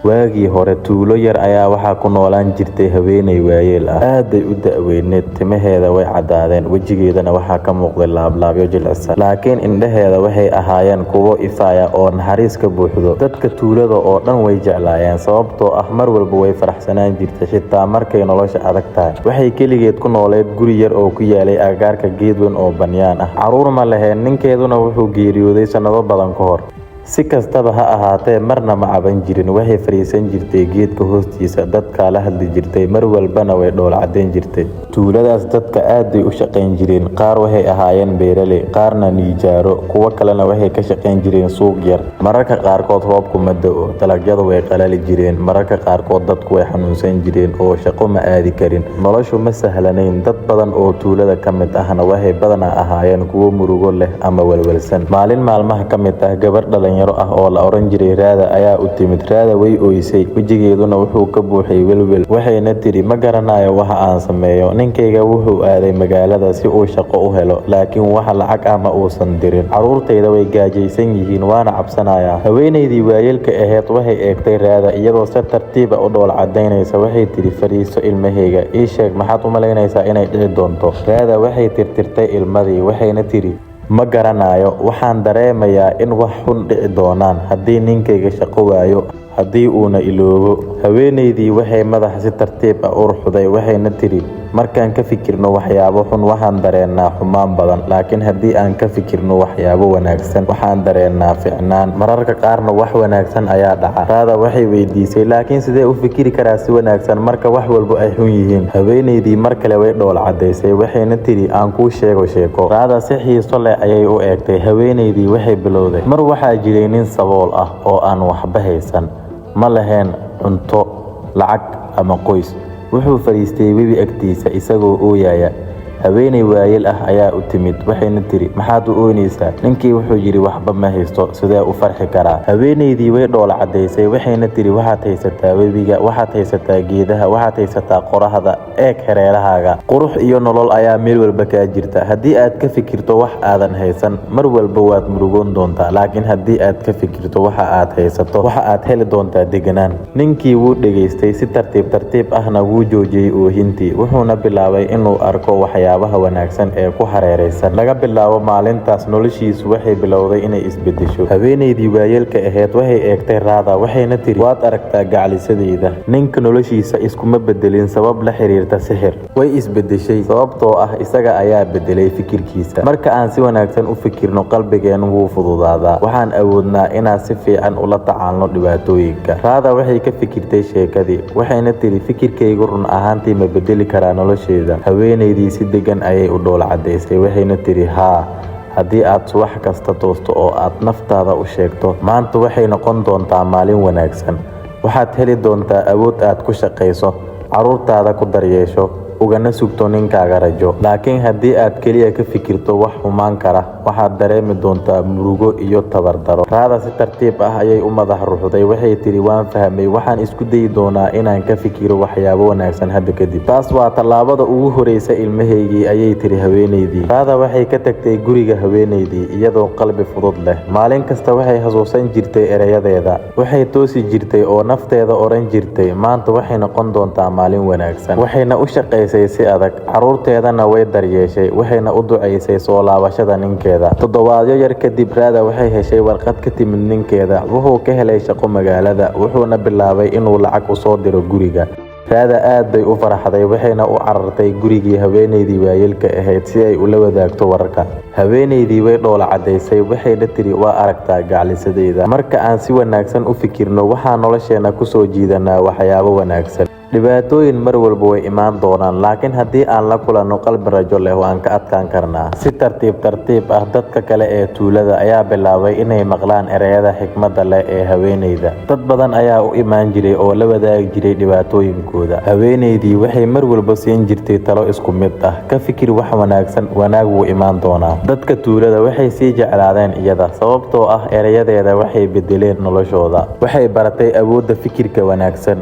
Waagii hore, tuulo yar ayaa waxaa ku noolaan jirtay haweeney waayeel ah. Aad bay u da'weyneyd, timaheeda way caddaadeen, wejigeedana waxaa ka muuqday laablaabyo jilicsan. Laakiin indhaheeda waxay ahaayeen kuwo ifaya oo naxariis ka buuxdo. Dadka tuulada oo dhan way jeclaayeen, sababtoo ah mar walba way faraxsanaan jirtay, xitaa markay nolosha adag tahay. Waxay keligeed ku noolayd guri yar oo ku yaalay agagaarka geed weyn oo banyaan ah. Carruur ma lahayn, ninkeeduna wuxuu geeriyooday sannado badan ka hor. Si kastaba ha ahaatee, marna ma caban jirin. Waxay fadhiisan jirtay geedka hoostiisa, dadka la hadli jirtay, mar walbana way dhoola caddayn jirtay. Tuuladaas dadka aad bay u shaqayn jireen. Qaar waxay ahaayeen beeraley, qaarna nijaaro, kuwo kalena waxay ka shaqayn jireen suuq yar. Mararka qaarkood roobku ma da'o, dalagyadu way qalali jireen. Mararka qaarkood dadku way xanuunsan jireen oo shaqo ma aadi karin. Noloshu ma sahlanayn. Dad badan oo tuulada ka mid ahna waxay badanaa ahaayeen kuwo murugo leh ama walwalsan. Maalin maalmaha ka mid ah, gabar dhalinyaro ah oo la oran jiray Raada ayaa u timid. Raada way ooysay, wejigeeduna wuxuu ka buuxay welwel. Waxayna tiri, "Ma garanayo waxa aan sameeyo. Ninkayga wuxuu aaday magaalada si uu shaqo u helo, laakiin wax lacag ah ma uusan dirin. Carruurtayda way gaajaysan yihiin, waana cabsanayaa." Haweeneydii waayeelka ahayd waxay eegtay Raada iyadoo si tartiib ah u dhoola caddaynaysa. Waxay tiri, "Fadhiiso ilmahayga, ii sheeg maxaad u malaynaysaa inay dhici doonto?" Raada waxay tirtirtay ilmadii, waxayna tiri, "Ma garanayo. Waxaan dareemayaa in wax xun dhici doonaan haddii ninkayga shaqo waayo, haddii uuna iloobo." Haweeneydii waxay madaxa si tartiib ah u ruxday, waxayna tiri, "Markaan ka fikirno waxyaabo xun, waxaan dareennaa xumaan badan, laakiin haddii aan ka fikirno waxyaabo wanaagsan, waxaan dareennaa fiicnaan. Mararka qaarna wax wanaagsan ayaa dhaca." Raada waxay weydiisay, "Laakiin sidee u fikiri karaa si wanaagsan marka wax walba ay xun yihiin?" Haweeneydii mar kale way dhoola caddaysay, waxayna tiri, "Aan kuu sheego sheeko." Raada si xiiso leh ayay u eegtay. Haweeneydii waxay bilowday, "Mar waxaa jiray nin sabool ah oo aan waxba haysan. Ma lahayn cunto, lacag ama qoys. Wuxuu fadhiistay webi agtiisa isagoo ooyaya. Haweeney waayeel ah ayaa u timid, waxayna tiri, 'Maxaad u ooynaysaa?' Ninkii wuxuu yidhi, 'Waxba ma haysto, sidee u farxi karaa?' Haweeneydii way dhoola caddaysay, waxayna tiri, 'Waxaad haysataa webiga, waxaad haysataa geedaha, waxaad haysataa qorraxda. Eeg hareerahaaga. Qurux iyo nolol ayaa meel walba kaa jirta. Haddii aad ka fikirto wax aadan haysan, mar walba waad murugoon doontaa, laakiin haddii aad ka fikirto waxa aad haysato, waxa aad heli doontaa deganaan.' Ninkii wuu dhegaystay, si tartiib tartiib ahna wuu joojiyey oohintii, wuxuuna bilaabay inuu arko waxyaabaha wanaagsan ee ku hareeraysan. Laga bilaabo maalintaas, noloshiisu waxay bilowday inay isbedesho." Haweeneydii waayeelka ahayd waxay eegtay Raada, waxayna tiri, "Waad aragtaa gacalisadeyda, ninka noloshiisa iskuma bedelin sabab la xiriirta sixir. Way isbedeshay sababtoo ah isaga ayaa bedelay fikirkiisa. Marka aan si wanaagsan u fikirno, qalbigeennu wuu fududaadaa. Waxaan awoodnaa inaan si fiican ula tacaalno dhibaatooyinka." Raada waxay ka fikirtay sheekadii, waxayna tiri, "Fikirkaygu run ahaantii ma bedeli karaa nolosheyda?" Haweeneydii si degan ayay u dhoola caddaysay, waxayna tiri, "Haa, haddii aad subax kasta toosto oo aad naftaada u sheegto, 'Maanta waxay noqon doontaa maalin wanaagsan,' waxaad heli doontaa awood aad ku shaqayso, carruurtaada ku daryeesho, ugana sugto ninkaaga rajo. Laakiin haddii aad kaliya ka fikirto wax xumaan kara, waxaad dareemi doontaa murugo iyo tabar darro." Raada si tartiib ah ayay u madax ruxday, waxay tiri, "Waan fahmay. Waxaan isku dayi doonaa inaan ka fikiro waxyaabo wanaagsan hadda kadib." "Taas waa tallaabada ugu horreysa ilmahaygii," ayay tiri haweeneydii. Raada waxay ka tagtay guriga haweeneydii iyadoo qalbi fudud leh. Maalin kasta waxay xasuusan jirtay erayadeeda. Waxay toosi jirtay oo nafteeda oran jirtay, "Maanta waxay noqon doontaa maalin wanaagsan." Waxayna u shaqaysay si adag, carruurteedana way daryeeshay, waxayna u ducaysay soo laabashada ninkeeda. Toddobaadyo yar kadib, Raada waxay heshay warqad ka timid ninkeeda. Wuxuu ka helay shaqo magaalada, wuxuuna bilaabay inuu lacag u soo diro guriga. Raada aad bay u faraxday, waxayna u carartay gurigii haweeneydii waayeelka ahayd si ay ula wadaagto warka. Haweeneydii way dhoola caddaysay, waxayna tiri, "Waa aragtaa gacalisadeyda, marka aan si wanaagsan u fikirno, waxaan nolosheena ku soo jiidanaa waxyaabo wanaagsan. Dhibaatooyin mar walba way imaan doonaan, laakiin haddii aan la kulanno qalbi rajo leh, waan ka adkaan karnaa." Si tartiib tartiib ah, dadka kale ee tuulada ayaa bilaabay inay maqlaan ereyada xikmadda leh ee haweeneyda. Dad badan ayaa u imaan jiray oo la wadaagi jiray dhibaatooyinkooda. Haweeneydii waxay mar walba siin jirtay talo isku mid ah: "Ka fikir wax wanaagsan, wanaag wuu imaan doonaa." Dadka tuulada waxay sii jeclaadeen iyada, sababtoo ah erayadeeda waxay beddeleen noloshooda. Waxay baratay awoodda fikirka wanaagsan.